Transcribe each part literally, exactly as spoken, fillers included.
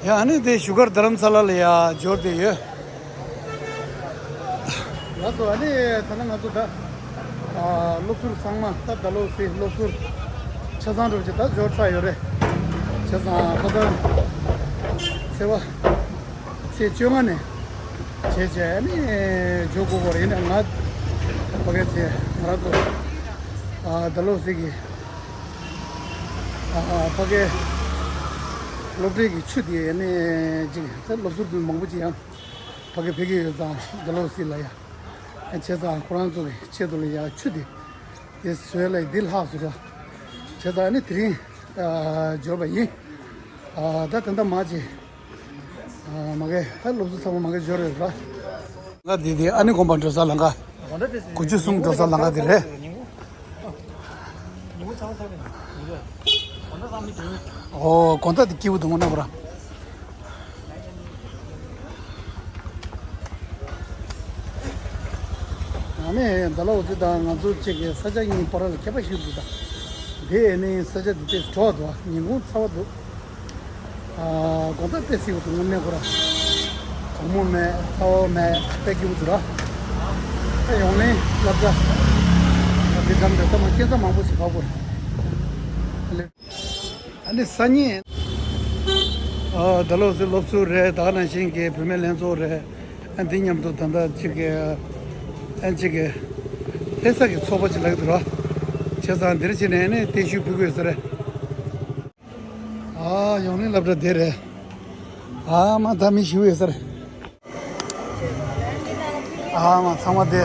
ཡ་ཨ་ནི་དེ་བཞུགས་སྒར་རྡ་རམ་ས་ལ་ལ་ཡ་འབྱོར་བསྡད་ཡོད། ལགས་སོ། ཨ་ནི་ད་ནི་ང་ཚོ་ད་ཨ་སློབ་ཟུར་ཚང་མ་ད་ཌལ་ཧོ་སི་སློབ་ཟུར་ཆ་ཚང་འགྲོ་ཅིག་ད་འབྱོར་ཚར་ཡོད་རེད། བྱས་ཙང་ཁ་སང་ཚེས་པ་ཚེས་བཅོ་ལྔ་ནས་བྱས་བྱས་ཨ་ནི་འབྱོར་དགོས་པ་རེད། ཡིན་ནའི་ང་ཕ་གི་དེ་ང་རང་ཚོ་ཨ་ཌལ་ཧོ་སི་གི་ཨ་ཕ་གི་སློབ་གྲྭའི་གི་ཆུ་དེ་ཨ་ནི་ཅིག་ད་སློབ་ཟུར་དེ་མང་པོ་ཅིག་ཡང་ཕ་གི་ཕེབས་ཀྱི་ཡོད་ཙང་ཌལ་ཧོ་སི་ལ་ཡ། ཨ་བྱས་ཙང་ཁོ་རང་ཚོ་གི་ཆེད་དུ་ལ་ཡ་ཆུ་དེ་དེ་བཟོས་ལ་འདི་ལྷག་བཟོ་ར། བྱས་ཙང་ཨ་ནི་དེ་རིང་ཨ་འབྱོར་བ་ཡིན། ཨ་ད་ད་ལྟ་མ་བྱེད། ཨ་མ་གི་ཨ་སློབ་ཟུར་ཚང་མ་མ་གི་འབྱོར་ཡོད་ར། ང་འདི་དེ་ཨ་ནི་དགོན་པ་འགྲོ་ས་ལམ་ཁ། དགོན་པ་དེ་དགུ་བཅུ་གསུམ་འགྲོ་ས་ལམ་ཁ་དེ་རེད། ཉིན་གུང་ཉིན་གུང་ཚང་མ་ཚང་མ་ཉིན་གུང་དགོན་པ་ཚང་མ་དེ། ཨོ་དགོང་དག་དེ་སྐྱིད་པོ་འདུག་ངོ་ན་བུ་ར། ཨ་ནི་ཌལ་ཧོ་སི་དང་ང་ཚོ་གཅིག་གི་ས་ཆ་གཉིས་བར་ལ་ཁྱད་པར་ཞིག་འདུག་ད། དེ་ནི་ས་ཆ་འདི་དེ་གྲོགས་འདུག་ཉིན་གུང་ཚ་བ་འདུག་ཨ་དགོང་དག་དཔེ་སྲིད་པོ་འདུག་དངོས་གནས་ཁོ་ར། གྲང་མོ་མེད་ཚ་བ་མེད་དཔེ་སྐྱིད་པོ་འདུག་ར། ད་ཡོང་ལེན་སློབ་གྲྭ་འདི་འགྲམ་དུ་ད་མ་སྐྱེ་ས་མང་པོ་ཞིག་བབས་པ་རེད། ཨ་ནི་སང་ཉིན་ཨ་ཌལ་ཧོ་སི་སློབ་ཟུར་རེད། ད་ག་ནང་བཞིན་གྱི་བུད་མེད་ལྷན་ཚོགས་རེད། ཨ་འདི་མཉམ་དུ་ད་ལྟ་གཅིག་གི་ཨ་གཅིག་གི་ལྷ་ས་གི་ཚོགས་པ་ཅིག་ལགས་འདུག་ར། བྱས་ཙང་འདིར་ཕྱིན་ནས་ནི་གདན་ཞུ་ཕུལ་དགོས་ས་རེད། ཨ་ཡོང་ལེན་སློབ་གྲྭ་དེ་རེད། ཨ་མ་ད་མི་ཞིག་ཡོད་ས་རེད། ཨ་མ་ཚང་མ་དེ་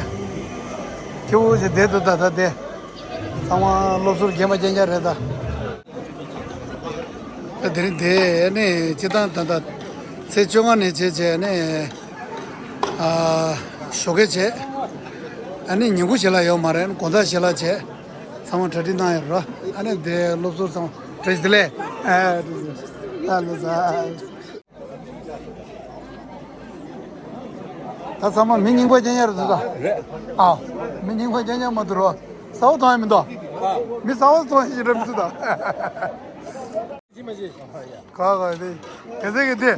སྐྱིད་པོ་ཞིག་བསྡད་འདུག་ད་ད་དེ་ཚང་མ་སློབ་ཟུར་རྒན་པ་རྒན་རྒྱ་རེད་ད། ད་དེ་རིང་དེ་ནི་སྤྱི་བཏང་ད་ལྟ་ཚེས་བཅོ་ལྔ་ནས་བྱས་བྱས་ནས་ཨ་ཞོགས་ཀས་བྱས། ཨ་ནི་ཉིན་གུང་ཞལ་ལག་ཡོད་མ་རེད། དགོང་དག་ཞལ་ལག་བྱས། ཚང་མ་གྲ་སྒྲིག་གནང་ཡོད་རོ། ཨ་ནི་དེ་སློབ་ཟུར་ཚང་མ་བཀྲ་ཤིས་བདེ་ལེགས། ཨ་ལོ་ཟ། ད་ཚང་མ་མི་རྙིང་པ་རྐྱང་རྐྱང་རེད་འདུག་ད། ཨ་མི་རྙིང་པ་རྐྱང་རྐྱང་མ་འདུག་རོ། གསར་པ་མཐོང་ཡ་མི་འདུག་མི་གསར་པ་མཐོང་ཡ་ཞིག་རེད་མི་འདུག་ད། ག་ག་དེ་ག་ཚད་གི་དེ་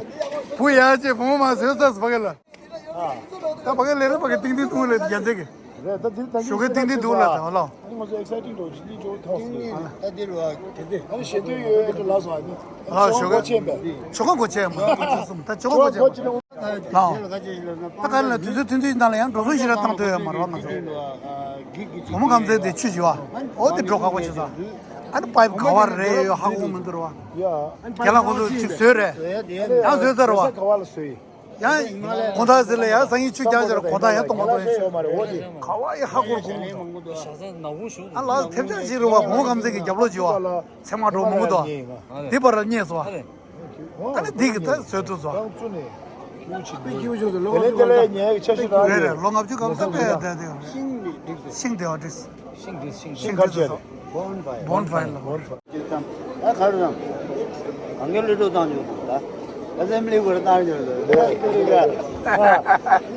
བུ་ཡ་ཅེ་བུ་མོ་མ་བཟོས་ཚར་སོང་ཕ་གི་ལ། ད་ཕ་གི་ལས་རེད་ཕ་གི་ཏིང་ཏིང་ཐུང་ལ་རྒྱ་མཚན་གི། རེད་ད་དེ་ད་ཞོགས་ཀས་ཏིང་ཏིང་འདུག་ལ་ད་ལོ། ང་ཚོ་ཨེག་སའི་ཊིང་འགྲོ་ཇི་ནི་ཇོ་ཐོག་སི། ད་འདིར་བ་དེ་དེ། ཨ་ནི་ཞེ་འདོད་ཡོད་ཨེ་འགྲོ་ལ་སོང་ཨ་ནི། ཨ་ཞོགས་ཀས་ཆེན་པས། ཞོགས་ཀས་འགོ་ཆེན་མ་ད་ཆོག་གོ་ཆེན་མ་ད་ཆོག་གོ་ཆེན་མ། ལ། ད་ག་ལ་དུས་ཚོད་ཐུང་ཐུང་ནང་ལ་ཡང་འགྲོ་སོང་ཞིག་ར་བཏང་ཐུབ་ཡོད་མ་རེད་བ་ང་ཚོ། བུ་མོ་གང་ཚེ་དེ་ཆུ་བཞི་བ། འོ་དེ་འགྲོ་ཁག་པོ་ཆུ་ཚ། ཨ་ནི་པའི་ག་བ་རེད་ཡོད་ཧ་གོ་མི་འདུག་ར་བ། རྒན་ལགས་ཁོ་ཚོ་ཅིག་བཟོས་རེད། ཡང་བཟོས་ཚར་བ། ཡང་གོང་ཐག་ཟེར་ལ་ཡང་སང་ཉིན་ཆུ་རྒྱག་ཆར་གོང་ཐག་ཡང་གཏོང་མ་གཏོང་ཡང་ཤེས། ག་བ་ཡི་ཧ་གོར་གོ་མི་འདུག་ཨ་ལགས་ཐེབས་ཆག་ཞིག་རེད་བ། བུ་མོ་གང་ཚེ་གི་རྒྱབ་ལོགས་བྱས་བ། ཚེ་མ་འགྲོ་མང་པོ་འདུག་འདི་བར་རྙེད་སོང་བ། ཨ་ནི་འདི་གི་ད་བཟོས་ཐུབ་སོང་། རེད་རེད་ལོ་ལྔ་བཅུ་གང་ས་བས་བསྡད་དེ་ཤིང་དེ་བ་འགྲིག་ཤིང་དེ་བ་འགྲིག་ཤིང་འགྲིག་ཤིང་ཤིང་འགྲིག་སོང་། བོན་ཕ་ཡར་ལ་བོན་ཕ་ཡར། ད་ག་རེ་རང་གང་ག་ལུས་སྒྲུབ་བཏང་ཡོད་ད། ཨ་སེམ་ལི་བར་བཏང་ཡོད་ལ་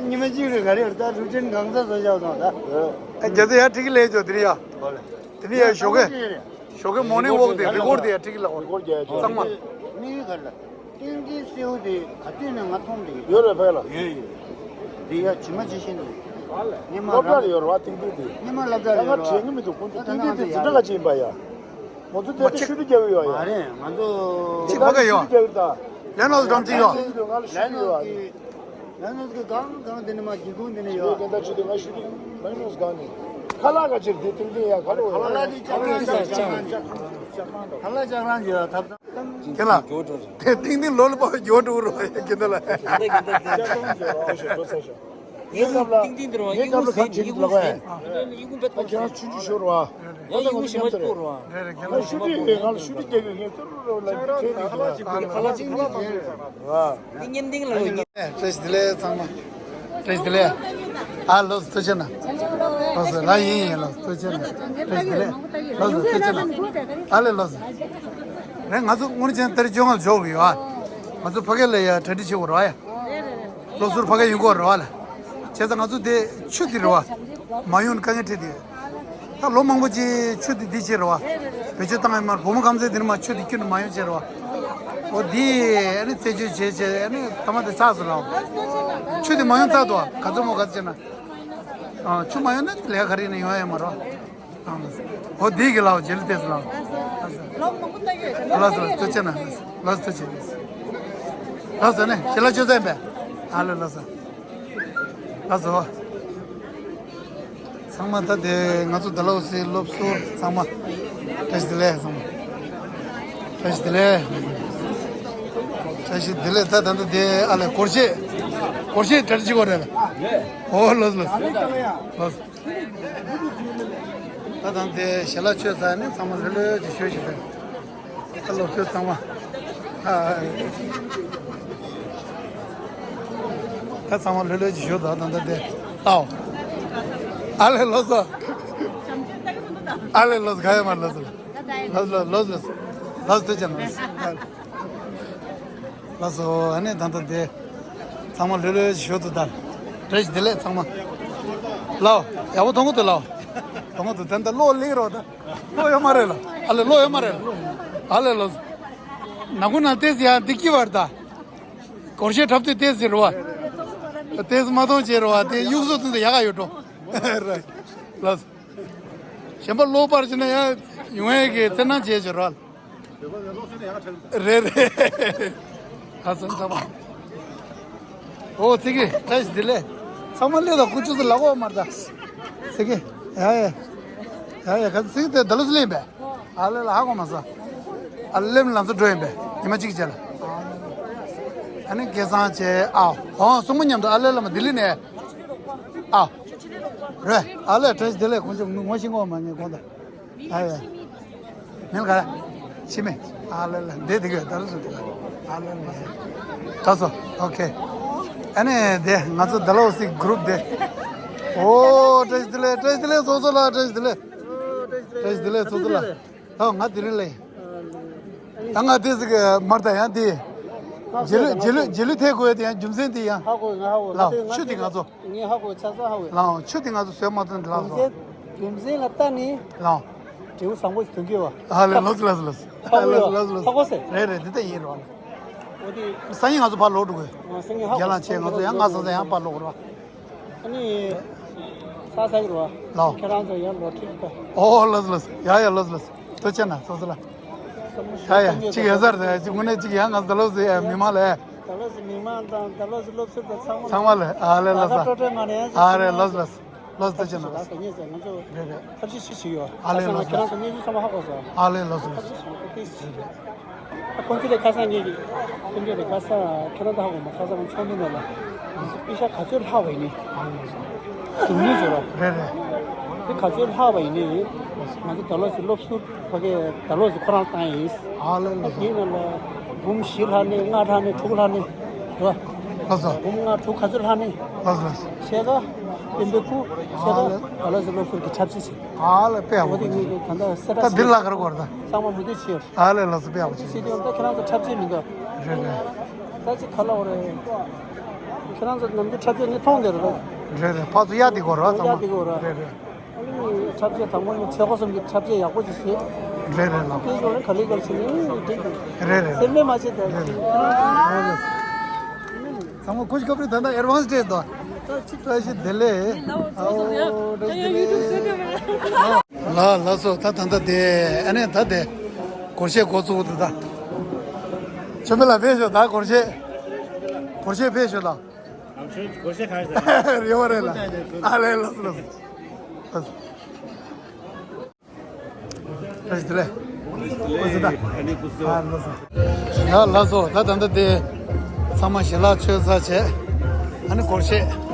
ཉི་མ་གཅིག་རེ་ག་རེ་ད་རུ་ཅན་གང་ས་ས་ཞབས་དང་ད། རྒྱ་ཚེ་ཡར་ཁྲིག་ལས་ཅོ་དེ་རེད་ཡ། དེ་ནི་ཡ་ཞོགས་ཀས། ཞོགས་ཀས་མོར་ནིང་ཝོག་དེ་རི་ཀོར་དེ་ཡ་ཁྲིག་ལ་ཝོག་རྒྱག་ཡ་ཅིག་གཙང་མ། མི་ཡུལ་ག་ལ། ཏིང་ཏིང་སེའུ་དེ་ག་དུས་ནས་ང་མཐོང་དེ་ཡོད་རེད་ཕ་ལ། ཡོད་ཡོད། དེ་ཡ་ཇི་མ་ཇི་བཞིན་དུ། ཉི་མ་སློབ་གྲྭ་ར་ཡོད་རེད་བ་ཏིང་ཏིང་དེ། ཉི་མ་སློབ་གྲྭ་ཡོད་རེད་བ། ང་དྲན་གི་མི་འདུག་ཁོང་ཚོ་ཏིང་ཏིང་དེ་འཛིན་གྲྭ་ག་ཅིག་ཡིན་པ་ཡ། ང་ཚོ་དེ་ལྟར་ཤུ་ཏི་རྒྱག་གི་ཡོད་ཡ། མ་རེད་ང་ཚོ། ཅིག་ཕ་ག་ཡོད། ཤུ་ཏི་རྒྱག་གི་ད། ལེ་ནོ་སི་སྒང་ཅིག་ཡོད། ང་ལ་ཤུ་ཏི་ཡོད་ཡ། ལ་ནོ་གི་གང་གང་དེ་ནི་མ་གི་གུང་དེ་ནི་ཡོད། ཁ་ལག་ག་ཅིར་དེ་ཏིང་ཏིང་ཡ་ཁ་ལག་ཁ་ལག་དེ་ཅག་རང་ཅག་རང་ཅག་རང་ཁ་ལག་ཅག་རང་ཅག་ཐབ་ཚང་། ཁྱེད་ལ་དེ་ཏིང་ཏིང་ལོ་ལ་པ་འགྱོ་འགྲོ་རོ་ཁྱེད་ལ། ངའི་སྐབས་ལ་ཏིང་ཏིང་འདིར་བ་ངའི་སྐབས་ལ་ཁ་ཁྱེད་ལ་གོ་ཡ། ཁྱེད་རང་ཆུང་ཆུང་ཤོར་བ། ཡང་ཡིན་གོ་ཞེ་མ་ཅིག་པོ་རོ། ང་ཤུ་ཏི་ཡོད་ང་ལ་ཤུ་ཏི་རྒྱག་གི་ངས་ཏུ་རུ་རུ་ལ་ཁྱེད་ནི་ཁ་ལག་ཅིག་ཁ་ལག་ཅིག་ནི་ཁྱེད་ར། ཏིང་ངེ་ཏིང་ལ་ཡོད། བཀྲ་ཤིས་བདེ་ལེགས་ཚང་མ། བཀྲ་ཤིས་བདེ་ལེགས། ཨ་ལོ་སི་ཐུགས་རྗེ་གནང་། ལོ་སི་ལ་ཡིན་ཡིན་ལོ་སི་ཐུགས་རྗེ་གནང་། བཀྲ་ཤིས་བདེ་ལེགས། ལོ་སི་ཐུགས་རྗེ་གནང་། ཨ་ལེ་ལོ་སི། རེད་ང་ཚོ་དངུལ་ཆེན་ཏ་རིག་བཅོ་ལྔ་ལ་འཇོག་གི་ཡོད་ཨ། ང་ཚོ་ཕ་གི་ལ་ཡ་གྲ་སྒྲིག་བྱེད་དགོས་རེད་བ་ཡ། སློབ་ཟུར་ཕ་གི་ཡོང་གི་རེད་བ་ལ། བྱས་ཙང་ང་ཚོ་དེ་ཆུ་དེ་རེད་བ། མ་ཡོང་དཀའ་ངལ་འཕྲད་དེ། ད་ལོ་མང་པོ་ཅིག་ཆུ་དེ་འདི་བྱས་རེད་བ། བེད་སྤྱོད་བཏང་ཡོད་མ་རེད་བུ་མོ་གང་ཚེ་དེ་ནི་མ་ཆུ་དེ་ཁྱོན་ནས་མ་ཡོང་བྱས་རེད་བ། འོ་འདི་ཨ་ནི་རྩད་གཅོད་བྱས་བྱས་ཨ་ནི་ཐ་མ་དེ་ཚགས་སུ་ལའོ། ཆུ་དེ་མ་ཡོང་ཚར་དུ་ག་ཚོད་མོ་ག་ཚོད་བྱས་ན། ཨ་ཆུ་མ་ཡོང་ན་ལས་ཀ་རིག་ནས་ཡོང་ཡ་མ་རོ། ཨ་འོ་འདི་གི་ལའོ་རྗེས་ལ་བལྟས་སུ་ལའོ། ལོ་མང་པོ་ལྟ་གི་ཡོད། ལགས་སོ་ལགས་སོ་ཐུགས་རྗེ་ཆེ་གནང་། ལགས་སོ་ཐུགས་རྗེ་ཆེ། ལགས་སོ་ནས་ཞལ་ལག་མཆོད་རྫས་པས། ཨ་ལེ་ལགས་སོ། ལགས་སོ། ཚང་མ་ད་དེ་ང་ཚོ་ཌལ་ཧོ་སི་སློབ་ཟུར་ཚང་མ་བཀྲ་ཤིས་བདེ་ལེགས། ཚང་མ་བཀྲ་ཤིས་བདེ་ལེགས། བཀྲ་ཤིས་བདེ་ལེགས། ད་ད་ད་དེ་ཨ་ལེ་སྒོར་གཞས། སྒོར་གཞས་གྲ་སྒྲིག་གོ་རེད་ལ། ཨོ་ལགས་ལགས་ལགས། ད་ད་དེ་ཞལ་ལག་མཆོད་ཚར་ནས་ཚང་མ་ལྷོད་ལྷོད་ཅིག་ཞུ་ཞུ་དང་། ད་སློབ་ཟུར་ཚང་མ། ཨ། ད་ཚང་མ་ལྷོད་ལྷོད་ཅིག་ཞུ་དང་། ད་ད་དེ་ལྟའོ། ཨ་ལེ་ལགས་སོ། ཨ་ལེ་ལགས་སོ། ག་ཡོད་མ་ལགས་སོ། ལགས་སོ་ལགས་སོ་ལགས་སོ། ལགས་སོ་ཐུགས་རྗེ་གནང་། ལགས་སོ། ཨ་ནི་ད་ད་དེ་ཚང་མ་ལྷོད་ལྷོད་ཅིག་ཞུ་དང་། བཀྲ་ཤིས་བདེ་ལེགས་ཚང་མ། ལའོ། ཡག་པོ་མཐོང་གི་འདུག་ལའོ། མཐོང་གི་འདུག་ད་ད་གློག་ལེགས་རོགས་ད། གློག་ཡོད་མ་རེད་ལ། ཨ་ལེ་གློག་ཡོད་མ་རེད་ལ། ཨ་ལེ་ལགས་སོ། ནག་ཁུང་ནང་བལྟས་ཡང་འདི་སྐྱིད་པ་རེད་ད། སྒོར་གཞས་འཁྲབ་དུས་བལྟས་ཟེར་བ། བལྟས་མ་མཐོང་བྱས་རེད་བ། དེ་གཡུག་སོ་ཚུན་དུ་ཡག་ག་ཡོད་འགྲོ། ལགས་སོ། གཞན་པ་གློག་པར་བྱས་ན་ཡང་ཡོང་ཡས་ཀྱི་བརྩེ་གནང་བྱས་བྱས་རེད་བ། རེད་རེད། ཁ་སང་ཚང་མ། ཨོ་ཚེ་གེ་བཀྲ་ཤིས་བདེ་ལེགས། ཚང་མ་སླེབས་དང་ཁུ་ཆུ་ཚོད་ལ་གོ་མར་ད། ཚེ་གེ། ཡ་ཡ། ཡ་ཡ་ག་ཚེ་གེ་དེ་ད་ལོ་སུ་སླེབས་པས། ཨ་ལེ་ལ་ཧ་གོ་མ་ས། ཨ་ལེ་ལ་ཚོ་འགྲོ་ཡིན་པས་ཉི་མ་གཅིག་རྗེས་ལ། ཨ་ནི་སྐལ་བཟང་བྱས་ཨ། ཧོ་སྲུང་མ་མཉམ་དུ་ཨ་ལེ་ལ་མ་ལྡི་ལི་ནས། ཨ། རེད་ཨ་ལེ་བཀྲ་ཤིས་བདེ་ལེགས། ཁོང་ཚོ་ངོ་ཤེས་ངོ་མ་ངེས་གོང་དང་། ཨ་ཡ། མིང་ག་རེ། འཆི་མེད། ཨ་ལེ་ལེ་འདི་དེ་གས་ད་རུ་སུ་དེ་ག་ཨ་ལེ་ལེ། ད་སོ་ཨོ་ཁེ། ཨ་ནི་དེ་ང་ཚོ་ཌལ་ཧོ་སི་གུ་རུབ་དེ། ཨོ་བཀྲ་ཤིས་བདེ་ལེགས། བཀྲ་ཤིས་བདེ་ལེགས། སོ་སོ་ལ་བཀྲ་ཤིས་བདེ་ལེགས། བཀྲ་ཤིས་བདེ་ལེགས་སོ་སོ་ལ། ད་ང་དེ་རིང་ལེ། ད་ང་དེ་ཟིག་མར་ད་ཡང་དེ། རྗེས་ལུས་རྗེས་ལུས་རྗེས་ལུས་ཐེག་དགོས་དེ་ཡང་རྒྱུ་མཚན་དེ་ཡང་། ཧ་གོ་ང་ཧ་གོ་ལ་ང་ཆུ་དེ་ང་ཚོ། ངས་ཧ་གོ་ཆ་ཚང་ཧ་གོ། ལའང་ཆུ་དེ་ང་ཚོ་བཟོས་མ་ཐོན་དེ་ལགས་སོ། རྒྱུ་མཚན་ལ་ལྟ་ནི། ལའང་། འབྲས་བུ་བཟང་པོ་ཞིག་ཐོན་གྱི་བ། ཨ་ལེ་ལོས་ལོས་ལོས། ཧ་གོ་ཡོད། ལོས་ལོས་ལོས། ཧ་གོ་སེ། རེད་རེད་འདི་ལྟ་ཡིན་རོགས། འོ་དེ། སང་ཉིན་ང་ཚོ་ཕར་ལོག་འགྲོ་དགོས། ང་སང་ཉིན་ཧ་གོ། རྒྱ་ལ་ཆེ་ང་ཚོ་ཡང་ང་ཚོ་ཡང་ཕར་ལོག་རོགས། ཨ་ནི། ས་ས་གི་རོགས། ལའང་། ཁྱེད་རང་ཚོ་ཡང་ལོ་ཁྲིད་དགོས། ཨོ་ལོས་ལོས། ཡ་ཡ་ལོས་ལོས། ཐུགས་རྗེ་ཆེ་གནང་སོ་སོ་ལ། ཡ་ཡ་གཅིག་ཡོད་ས་རེད། གཅིག་དངོས་གནས་གཅིག་ཡང་ང་ཚོ་ལོས་ཟེར་ཡ་མི་མང་ལ། ད་ལོ་སི་མི་མང་དང་ད་ལོ་སི་སློབ་ཟུར་དང་ཚང་མ། ཚང་མ་ལ་ཨ་ལེ་ལ་ད་ས། སྤྲོ་སྤྲོ་མ་རེད། ཨ་རེ་ལོས་ལོས། ལོས་ཐུགས་རྗེ་ཆེ་གནང་། ལགས་སོ་ཉེ་ཟེར་ང་ཚོ་རེད་རེད། ཐབས་ཤེས་ཤིག་བྱེད་ཡོད། ཨ་ལེ་ལོས་ལོས། ཁྱེད་རང་ཚོ་གནས་ཚུལ་ཚང་མ་ཧ་གོ་སོང་། ཨ་ལེ་ལོས་ལོས། ཐབས་ཤེས་ཤིག་བྱེད་ཡོད། ཁོང་ཚོ་ལས་ཁ་སང་ངེད་ཀྱི་སྤུན་ཀྱག་ལས་ཁ་སང་ཁྱེད་རང་ད་ཧ་གོ་མ་ཁ་སང་ང་ཚོགས་འདུ་ནང་ལ་པེ་ཤ་ག་ཚོད་ལྷག་པ་ཡིན་ནི། ཨ་ལེ་ལོས་ལོས། ཟུར་མིན་ཟེར་རོ། རེད་རེད། དེ་ག་ཚོད་ལྷག་པ་ཡིན་ནི། ང་ཚོ་ད་ལོ་སི་སློབ་ཟུར་ཕ་གི་ད་ལོ་སི་ཁོ་རང་བཏང་ཡིན། ཨ་ལེ་ལོས་ལོས། དེའི་ནང་ལ་འབུམ་བཞི་ལྷག་ནི་ལྔ་ལྷག་ནི་དྲུག་ལྷག་ནི། རེད་བ། ལགས་སོ། འབུམ་ལྔ་དྲུག་ག་ཚོད་ལྷག་ནི། ལགས་སོ་ལགས་སོ། ཕྱེད་ཀ་བསྟན་པའི་སྐུ། ཕྱེད་ཀ་ཨ་ལེ། ད་ལོ་སི་སློབ་ཟུར་གྱི་འཁྲབ་ཆས་བྱེད། ཨ་ལེ་དཔེ་ཡག་པོ་བྱུང་། ད་ལྟ་སེ་ད་འདི་ལ་གར་གོ་ར་ད། ཚང་མ་མུ་མཐུད་བྱེད། ཨ་ལེ་ལགས་སོ་དཔེ་ཡག་པོ་བྱུང་། བྱེད་དུས་ད་ཁྱེད་རང་ཚོ་འཁྲབ་ཆས་མི་འདུག་རེད་རེད། ད་ཅི་ག་ལ་འོ་རེད། ཁྱེད་རང་ཚོ་ནམ་རྒྱུན་འཁྲབ་ཆས་ནི་མཐོང་བསྡད་རེད། རེད་རེད། ཕར་ཚུར་གཡར་བསྡད་གོ་ར་ཚང་མ། གཡར་བསྡད་གོ་ར། རེད་རེད། ཨ་ནི་འཁྲབ་ཆས་དང་པོ་ནི་ཚེ་ཁོ་གསུམ་གྱི་འཁྲབ་ཆས་ཡག་པོ་ཅིག་བཟོས། རེད་རེད་ལགས། དེ་ཡོད་རེད་ག་ལེ་ག་ལེ་བྱས་ནས་འགྲིག་འདུག་རེད་རེད་ལགས། སེམས་ནས་མ་བྱེད་དེ། རེད་རེད། ཚང་མ་ཁུ་ཤི་ཁ་པར་ད་ལྟ་ཨེ་ཌ་ཝན་སི་སྤྲད་འདུག་བཀྲ་ཤིས་བདེ་ལེགས། ཨོ་བཀྲ་ཤིས་བདེ་ལེགས། ལ་ལགས་སོ། ད་ད་ལྟ་དེ་ཨ་ནི་ད་དེ་སྒོར་གཞས་འགོ་བཙུགས་འདུག་ད་ཆོས་འཕེལ་ལགས་ཕེབས་ཤོག་ད་སྒོར་གཞས་སྒོར་གཞས་ཕེབས་ཤོག་ད། རེ་བ་རེད་ལ། ཨ་ལེ་ལགས་སོ་ལགས་སོ། བཀྲ་ཤིས་བདེ་ལེགས། ཨ་ལགས་སོ། ཡ་ལགས་སོ། ད་ད་ལྟ་དེ་ཚང་མ་ཞལ་ལག་མཆོད་ཚར་བྱས། ཨ་ནི་སྒོར་གཞས།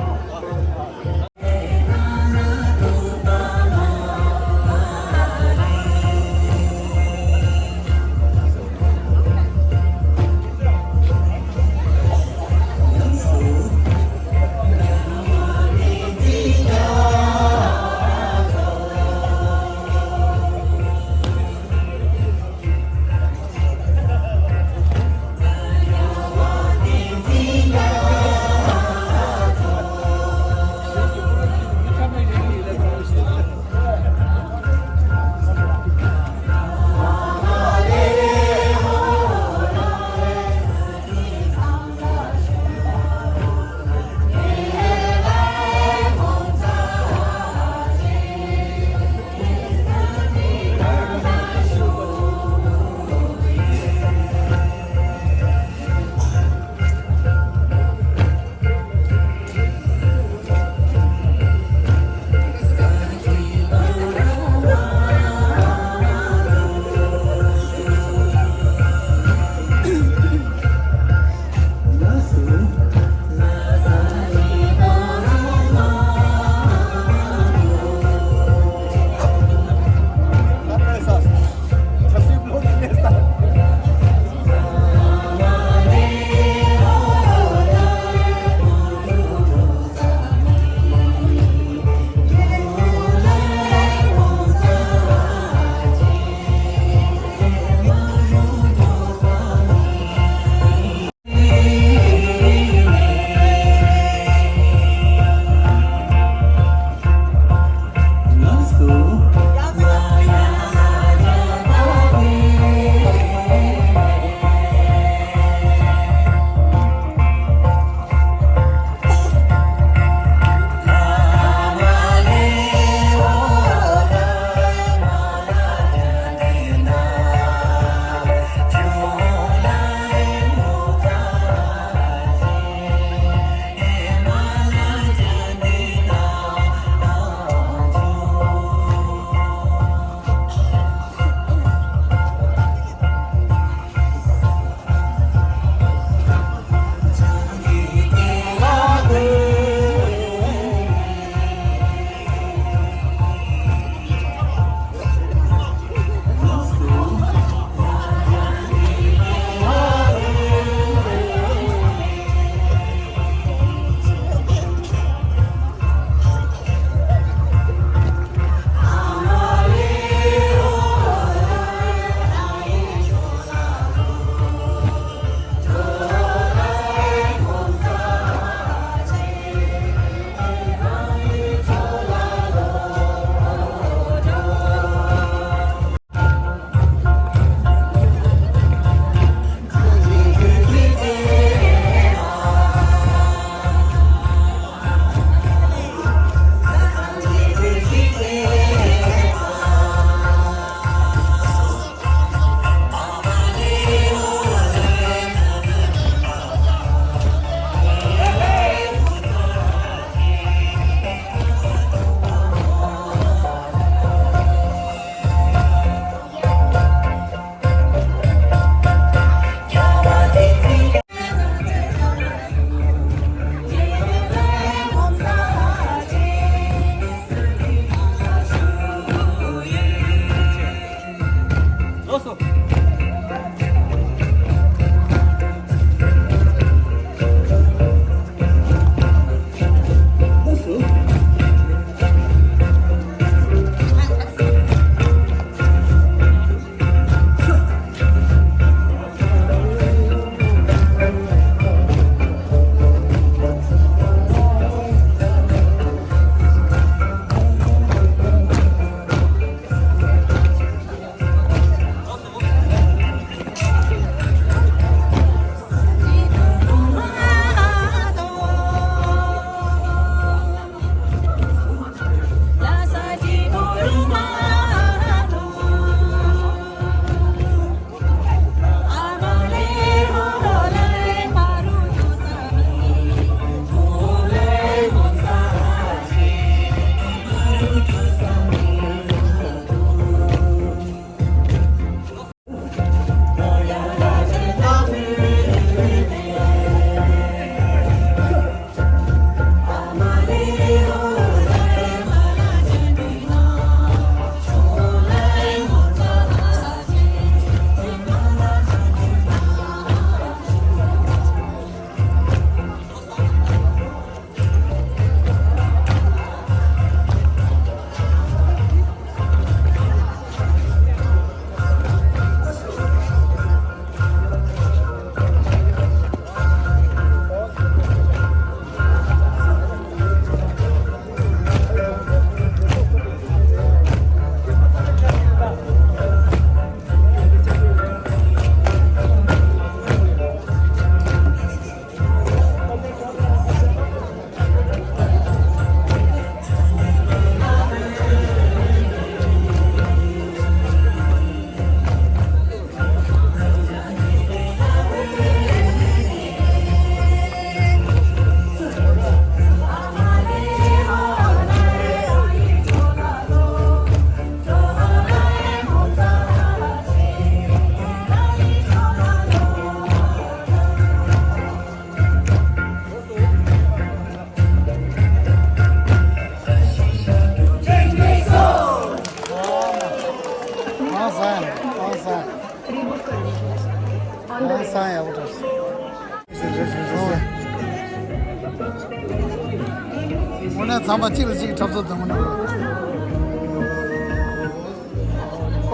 ནས་ཚང་མ་གཅིག་ལ་གཅིག་འཁྲབ་སྟོན་དང་།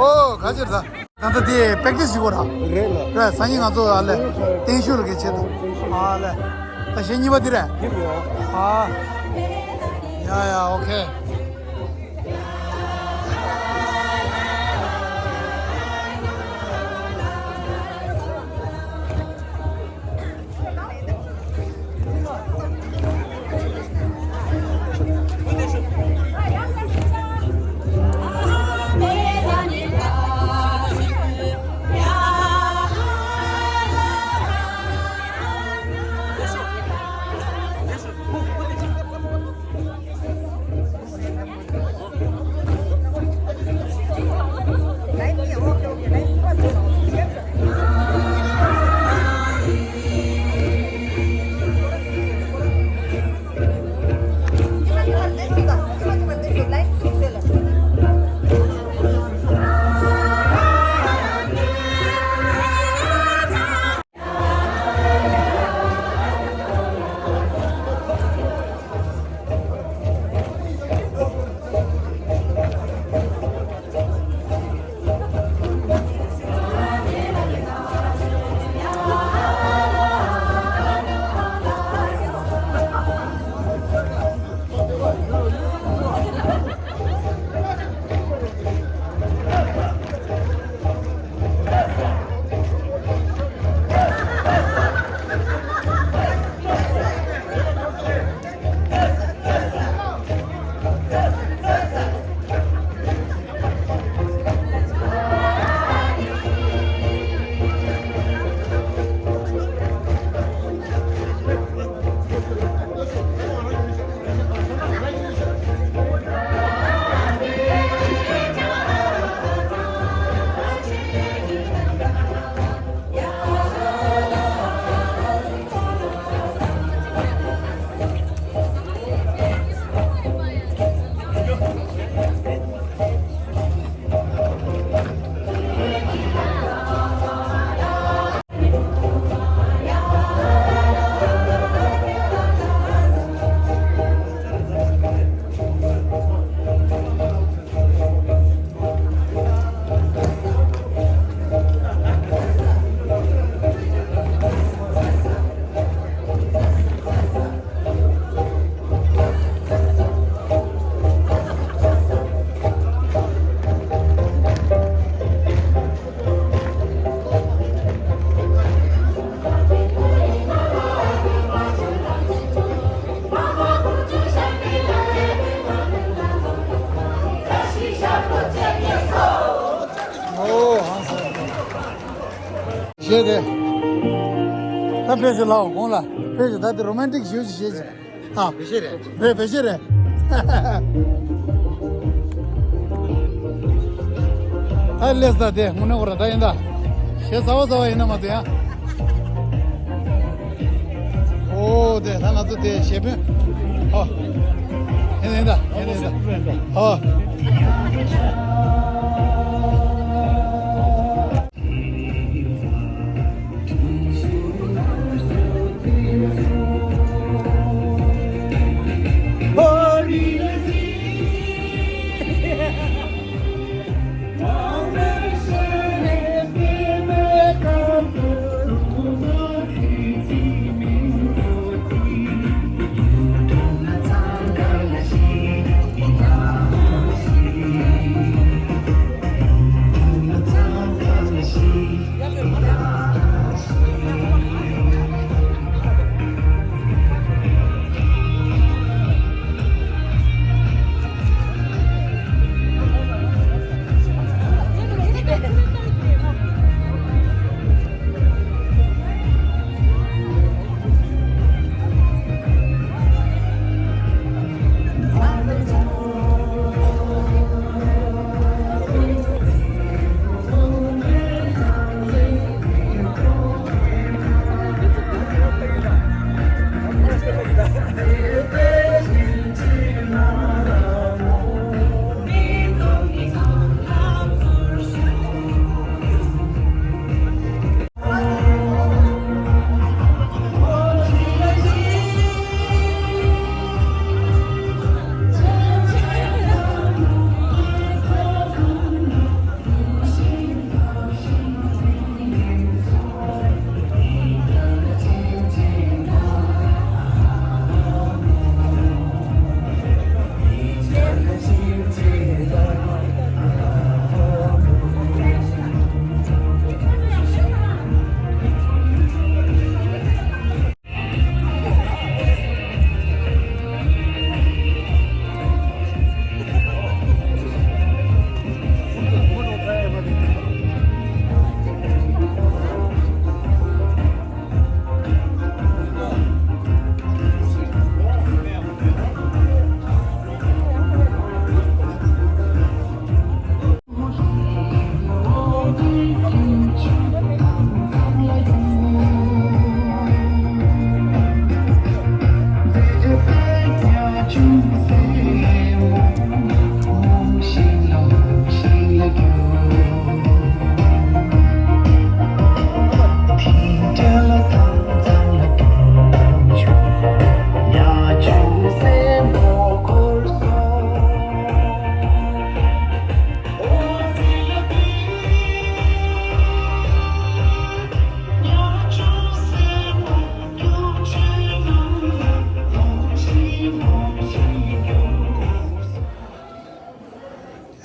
ཨོ་ག་ཅིར་ད། ད་ལྟ་དེ་པེག་ཊི་སི་བྱེད་དགོས་ར། རེད་ལ། རེད། སང་ཉིན་ང་ཚོ་ཨ་ལས་བརྟན་བཞུགས་ལ་གི་ཆེད་དུ། ཨ་ལས། ད་གཞས་གཉིས་པ་འདི་རེད། འདི་རེད། ཨ། ཡ་ཡ་ཨོ་ཁེ། ཞེས་དེ། ད་ཕེབས་ཤིག་ལའོ་གོང་ལ། ཕེབས་ཤིག་ད་དེ་རོ་མན་ཊིག་ཞེས་ཞེས་ཞེས། ཨ། བེ་ཤེ་རེད། རེད་བེ་ཤེ་རེད། ད་ལེས་ད་དེ་དངོས་གནས་ཁོ་ར་ད་ཡིན་ད། ཞེས་ཟ་བ་ཟ་བ་ཡིན་ན་མ་དེ་ཡ། ཨོ་དེ་ད་ང་ཚོ་དེ་ཞེ་དཔོན། ཨོ། ཡིན་ད་ཡིན་ད་ཡིན་ད་ཡིན་ད། ཨོ།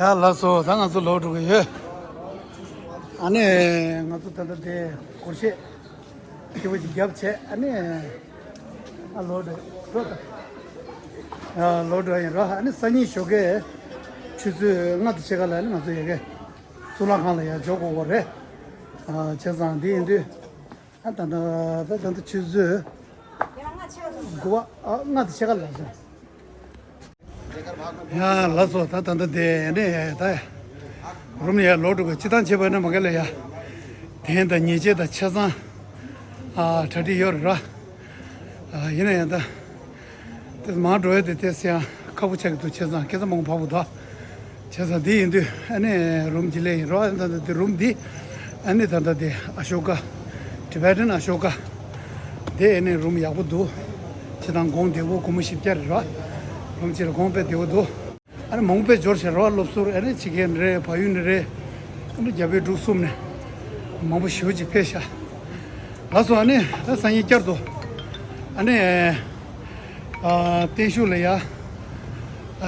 ཡ་ལགས་སོ། ད་ང་ཚོ་ལོག་འགྲོ་གི་ཡོད། ཨ་ནི་ང་ཚོ་ད་ལྟ་དེ་སྒོར་གཞས་སྐྱིད་པོ་ཅིག་བརྒྱབ་བྱས། ཨ་ནི་ཨ་ལོག་འགྲོ་འགྲོ་ད། ཨ་ལོག་འགྲོ་ཡིན་རོ། ཨ་ནི་སང་ཉིན་ཞོགས་ཀས་ཆུ་ཚོད་ལྔ་དང་ཕྱེད་ཀ་ལ་ཨ་ནི་ང་ཚོ་ཡ་གི་གཙུག་ལག་ཁང་ལ་ཡར་འབྱོར་དགོས་པ་རེད། ཨ་བྱས་ཙང་འདི་ཡིན་དུས། ཨ་ད་ལྟ་ད་ད་ལྟ་ཆུ་ཚོད་དགུ་པ། ཨ་ལྔ་དང་ཕྱེད་ཀ་ལ་སོང་། ཡ་ལགས་སོ། ད་ད་ལྟ་དེ་ནས་ད་རུམ་ནས་ཡར་ལོག་འགྲོ་གི། སྤྱིར་བཏང་བྱས་པ་ན་མ་ག་ལ་ཡ་དེ་ད་ཉེས་ཆད་ད་ཆ་ཚང་ཨ་གྲ་སྒྲིག་ཡོད་རེད་ར། ཨ་ཡིན་ན་ཡང་ད་དེ་མར་འགྲོ་ཡ་དེ་དེ་སེ་ཡང་ཁག་པོ་ཆགས་ཀྱི་འདུག་བྱས་ཙང་སྐད་ཆ་མང་པོ་བབས་འདུག་བྱས་ཙང་འདི་ཡིན་དུས་ཨ་ནི་རུམ་གྱི་ལས་ཡིན་རོགས། ད་ད་དེ་རུམ་འདི་ཨ་ནི་ད་ད་དེ་ཨ་ཤོ་ཀ། ཊི་བེ་ཊན་ཨ་ཤོ་ཀ། དེ་ཨ་ནི་རུམ་ཡག་པོ་འདུག་བྱས་ཙང་གོང་བདེ་པོ། སྒོར་མོ་བཞི་བརྒྱ་རེད་རོགས། རུམ་གཅིག་ལ་གོང་དཔེ་བདེ་པོ་འདུག་ཨ་ནི་མང་པོས་འབྱོར་བྱས་རོགས། སློབ་ཟུར་ཨ་ནི་ཕྱི་རྒྱལ་ནས་རེད། བལ་ཡུལ་ནས་རེད། ཨ་ནི་རྒྱ་བལ་འབྲུག་གསུམ་ནས་མང་པོ་ཞེ་པོ་ཅིག་ཕེབས་ཤག་ལགས་སོ། ཨ་ནི་ད་སང་ཉིན་བསྐྱར་དུ་ཨ་ནི་ཨ་བརྟན་བཞུགས་ལ་ཡ་ཨ་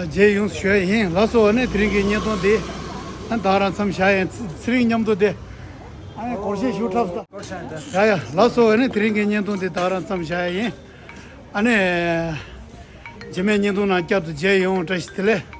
མཇལ་ཡོང་ཞུ་ཡ་ཡིན། ལགས་སོ། ཨ་ནི་དེ་རིང་གི་བརྙན་ཐུང་འདི་ཨ་ད་རང་མཚམས་བཞག་ཡིན། ཚེ་ཚེ་རིང་མཉམ་དུ་དེ་ཨ་ནི་སྒོར་གཞས་ཞུ་འཁྲབ་ས། ཡ་ཡ་ལགས་སོ། ཨ་ནི་དེ་རིང་གི་བརྙན་ཐུང་འདི་ད་རང་མཚམས་བཞག་ཡ་ཡིན། ཨ་ནི་རྗེས་མའི་བརྙན་ཐུང་ནང་བསྐྱར་དུ་མཇལ་ཡོང་། བཀྲ་ཤིས་བདེ་ལེགས།